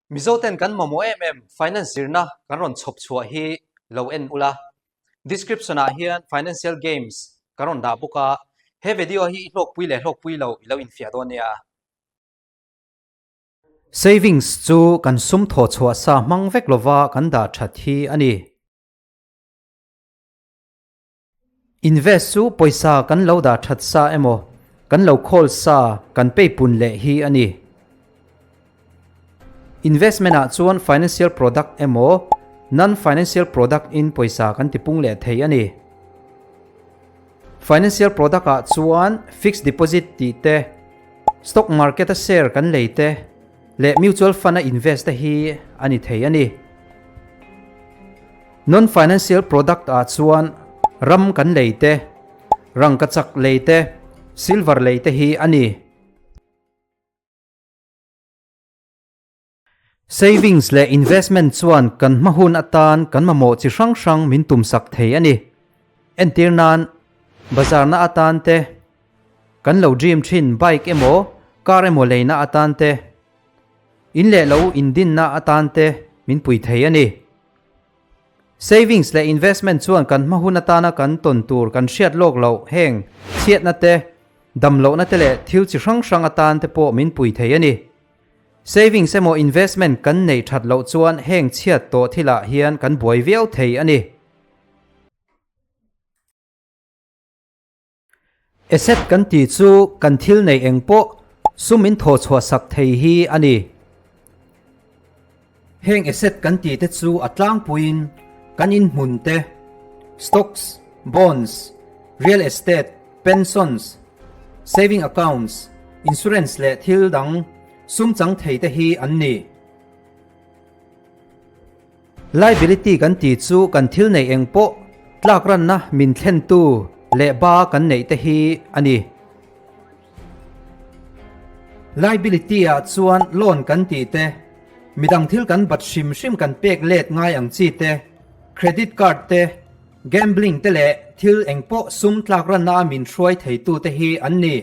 Mizoten kan mamawh em em finance zirna kan rawn chhawp chhuah hi lo en ula. Description ah hian financial games kan rawn dah bawk a, he video hi i hlawkpui leh hlawkpui lo i lo infiah dawn nia. Savings chu kan sum thawh chhuah sa hmang vek lova kan dah that hi a ni. Invest chu pawisa kan lo dah that sa emaw, kan lo khawl sa kan pei pun leh hi a ni. Investment ah chuan financial product emaw, non-financial product in pawisa kan tipung leh thei a ni. Financial product ah chuan fixed deposit tih te, stock market a share kan lei te, leh mutual fund a invest te hi a ni thei a ni. Non-financial product ah chuan ram kan lei te, rangkachak lei te, silver lei te hi a ni. Savings leh investment chuan kan hma hun atan kan mamawh chi hrang hrang min tumsak thei a ni. Entir nan, bazarna atan te, kan lo dream thin bike emaw car emaw leina atan te, in leh lo indinna atan te min pui thei a ni. Savings leh investment chuan kan hma hun atana kan tawn tur kan hriat lawk loh heng chhiatna te, dam lohna te leh thil chi hrang hrang atan te pawh min pui thei a ni. Savings emaw investment kan neih that loh chuan heng chhiat tawh thilah hian kan buai viau thei a ni. Asset kan tih chu kan thil neih eng pawh sum in thaw chhuah sak thei hi a ni. Heng asset kan tih te chu a tlangpuiin kan inhmun te, stocks, bonds, real estate, pensions, saving accounts, insurance leh thil dang sum chang thei te hi an ni. Liability kan tih chu kan thil neih eng pawh tlak ranna min thlentu leh ba kan neih te hi a ni. Liability ah chuan loan kan tih te, midang thil kan bat hrim hrim kan pek let ngai ang chi te, credit card te, gambling te leh thil eng pawh sum tlak ranna a min hruai theitu te hi an ni.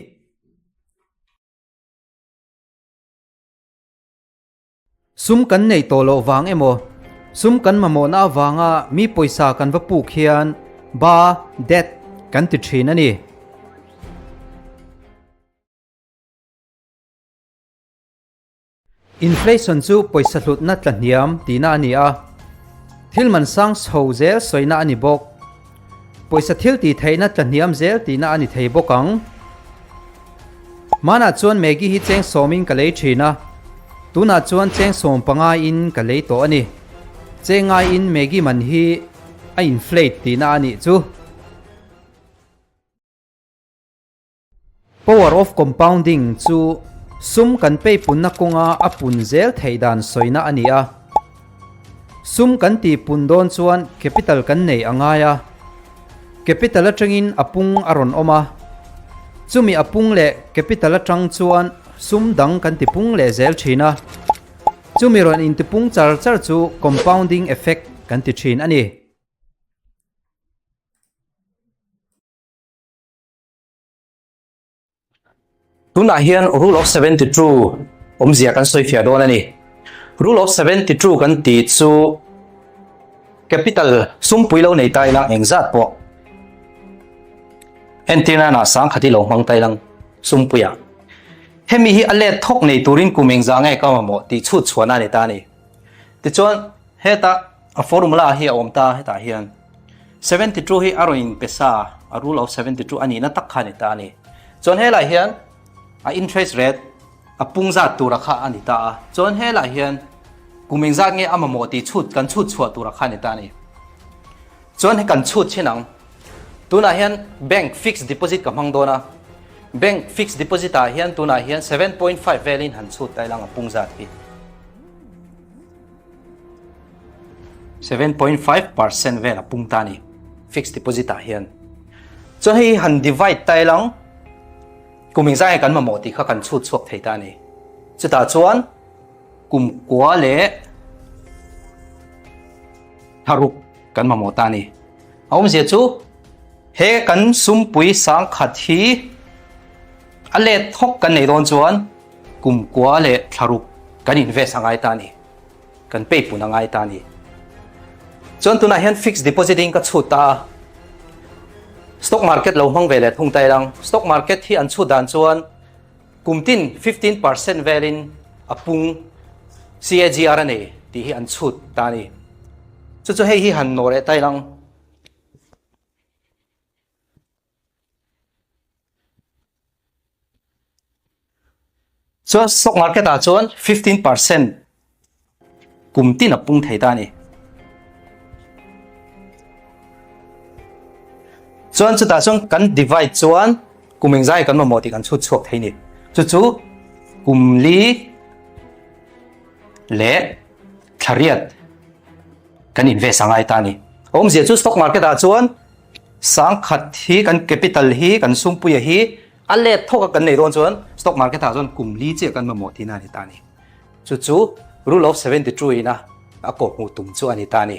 Sum kan neih tawh loh vang emaw, sum kan mamawhna avanga mi pawisa kan va puk hian ba, debt, kan ti thin a ni. Inflation chu pawisa hlutna tla hniam tihna a ni a, thil man sang chho zel sawina a ni bawk. Pawisa thil tih theihna tla hniam zel tihna a ni thei bawk ang. Hmanah chuan Maggie hi cheng sawmin ka lei thin a, tunah chuan cheng sawm pangaiin ka lei tawh a ni. Cheng ngaiin Maggie man hi a inflate tihna a nih chu. Power of compounding chu sum kan peipunna kawnga a pun zel theih dan sawina a ni a. Sum kan tih pun dawn chuan capital kan nei a ngai a. Capital atangin a pung a rawn awm a. Chumi a pung leh capital atang chuan sum dang kan ti pung leh zel thin a. Chumi rawn intipung char char chu compounding effect kan ti thin a ni. Tunah hian Rule of 72 awmzia kan sawi fiah dawn a ni. Rule of 72 kan tih chu capital sumpui lo nei ta ila engzat pawh entir nana sangkhat hi lo hmang ta ilang sumpuia. Hemi hi a let thawk nei turin kum engzah nge ka mamawh tih chhut chhuahna a ni ta a ni. Tichuan heta a formula hi a awm ta hetah hian 72 hi a rawn inpe sa a rule of 72 a nihna tak kha a ni ta a ni. Chuan helaiah hian a interest rate a pung zat tura kha a ni ta a. Chuan helaiah hian kum engzat nge a mamawh tih chhut kan chhut chhuah tura kha a ni ta a ni. Chuan he kan chhut chin ang. Tunah hian bank fixed deposit ka hmang dawn a. Bank fixed deposit ah hian tunah hian 7.5 velin han chhut ta ilang a pung zat hi. 7.5% vel a pung ta ni fixed deposit ah hian. Chuan hei han divide ta ilang kum engzah nge kan mamawh tih kha kan chhut chhuak thei ta ni. Chutah chuan kum kua leh tharuk kan mamawh ta ni. A awmzia chu he kan sumpui sangkhat hi a let thawk kan nei dawn chuan kum kua leh thlaruk kan invest a ngai ta ni. Kan pay pun a ngai ta a ni. Chuan tunah hian fixed deposit in ka chhut ta a. Stock market lo hmang ve leh thung ta ilang. Stock market hi an chhut dan chuan kum tin 15% velin a pung CAGR a nei tih hi an chhut ta a ni. Chu chu hei hi han nawh leh ta ilang. Chuan stock market ah chuan 15% kum tin a pung thei ta a ni. Chuan chutah chuan kan divide chuan kum engzai kan mamawh tih kan chhut chhuak thei a ni. Chu chu kum li leh thla riat kan invest a ngai ta a ni. Awmzia chu stock market ah chuan Sangkhat hi kan capital hi kan sumpuia hi a let thawk a kan nei dawn chuan stock market ah chuan kum li chiah kan mamawh tihna a ni ta a ni. Chu chu rule of 72 ina a kawhhmuh tum chu a ni ta a ni.